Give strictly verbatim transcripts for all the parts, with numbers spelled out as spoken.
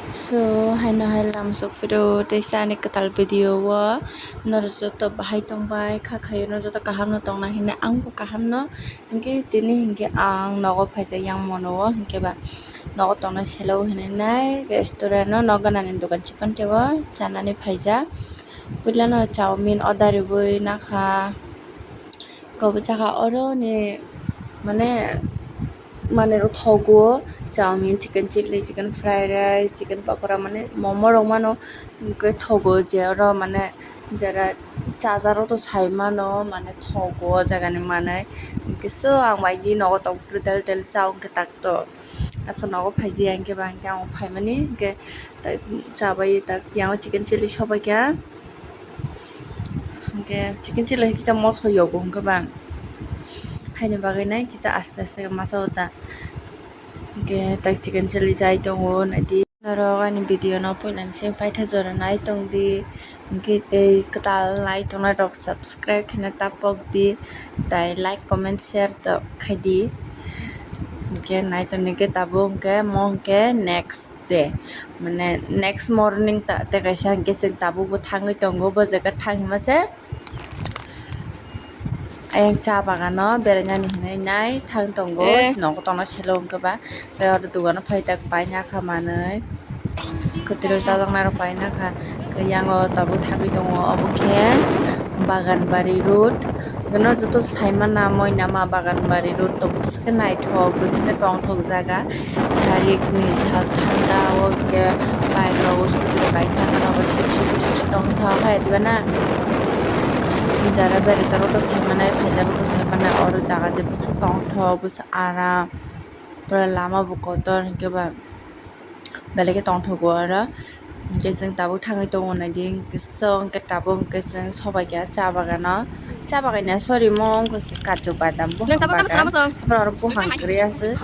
So, haino hai lam sok phiro tei ani kwtal video o norok joto bahai tong bai kha khayo, norok joto kaham no tong nai hinwi ang bo kaham no. Hinkhe tini hinkhe ang nogo phaijak yang mono o, hinkhe ba nogo tongnai selo hinwi nai restaurant o, nok ganani dogan chikon tei o chanani phaijak. Puila no chowmin order rwui nakha. Kobojaka oro ni mane manwi rok thogo, chowmin, chicken chilli, chicken fried rice, chicken pakora, mane momo rok mano, hinkhe thogo je oro mane jera chajar rok to sai mano, mane thogo o jaga ni manwi. Hinkhe so ang bai nogo tong phuru del del cha hinkhe tak to asa nogo phaijak hinkhe ba hinkhe ang phaimani hinkhe chabai tak yang chicken chilli sobai kha. Hinkhe chicken chilli kisa moso yogo hinkhe ba haini bagwi nai kisa aste aste khe masa o ta. Hinkhe tak chicken chilli chai tongo naidi. Norok ani video no poilani simi paitha jora nai tong di. Hinkhe tei kwtal nai tongnai rok subscribe khe na ta pok di. Tai like comment share to khai di. Hinkhe nai tong di hinkhe tabuk hinkhe mo hinkhe next de, mane next morning ta tei kaisa hinkhe chwng tabukbo thangwi tongo, bo jaga thang hima se ayang cha bagano berainani hinwi nai thang tongo. Eh. Nogo tongna selo hinkhe ba tei oro dogano phai tak paina kha manwi kwtwirok chajaknairok paina kha. Tei yango tabuk thangwi tongo, obo khe Baganbari road. Hwnkhe no joto saimana moinama Baganbari road to bwswk khe naithok, bwswk khe tongthok jaga. Sarikni sal thanda o hwnkhe bike rok scooty rok kaithang gana bo sip sip sip sip tongthok hai diba na. Jara berajak o to saimanai, phaijak o to saimanai, oro jaga je bwswk tongthok, bwswk aram, pura lama bo kotor hinkhe ba. Belai khe tongthogo oro. Hinkhe chwng tabuk thangwi tongo naidi, hinkhe so hinkhe tabuk hinkhe chwng sobai kha cha bagano. Cha bagan ya, sorry, mo wngkha se kaju badam, buphang bagan. Haphano oro buphang kwrwi aswk.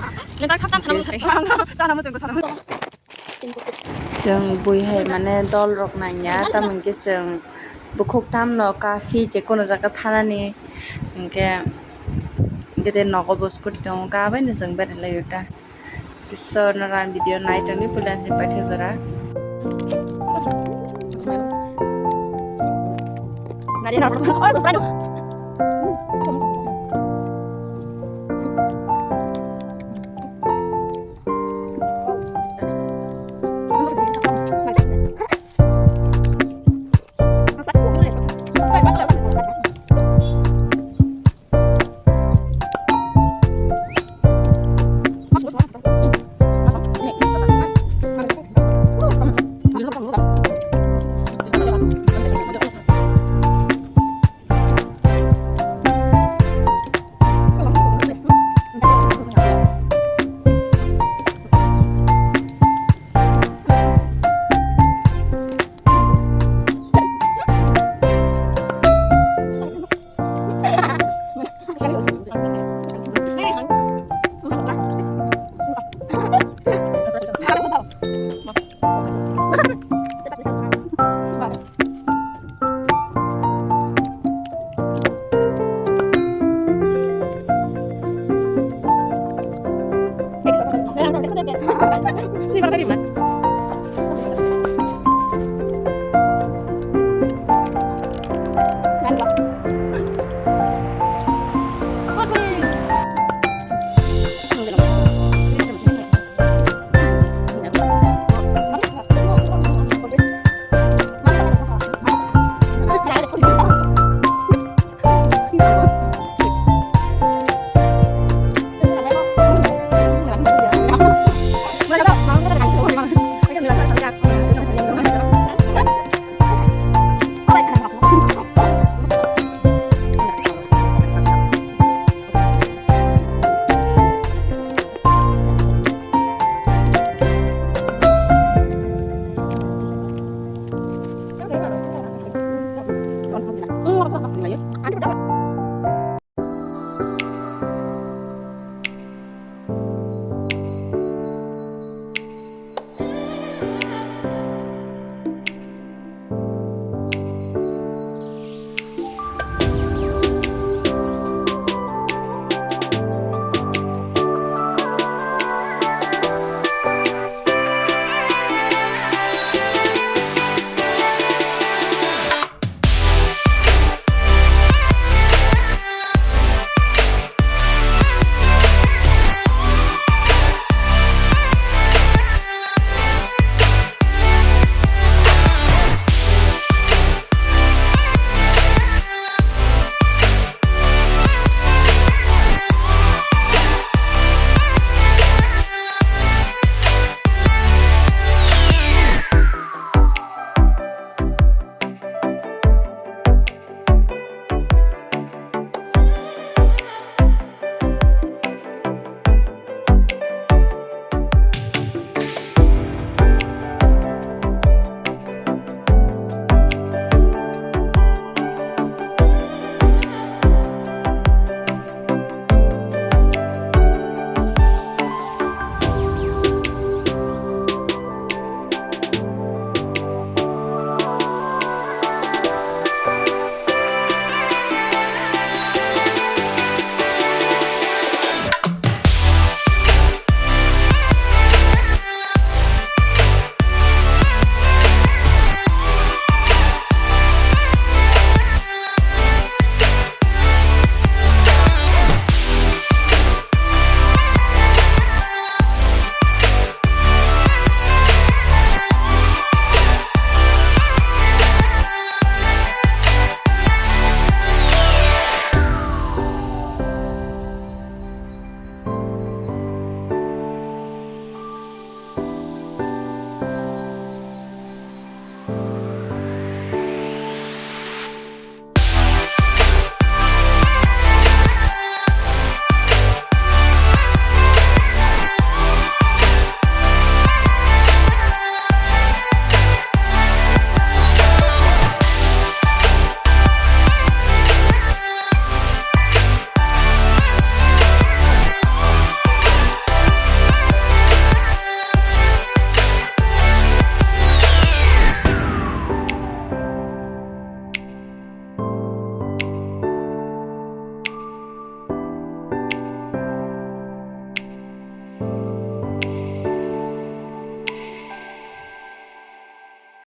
Chwng bui hai mane dol rok nangya, tamo hinkhe chwng bukhuk tamno kaphwi je kono jaga thanani. Hinkhe, hinkhe tei nogo bo scooty tongo, kabaino chwng berai laio ta. Kisa norok ani video nai tongdi, puila se paithak jora.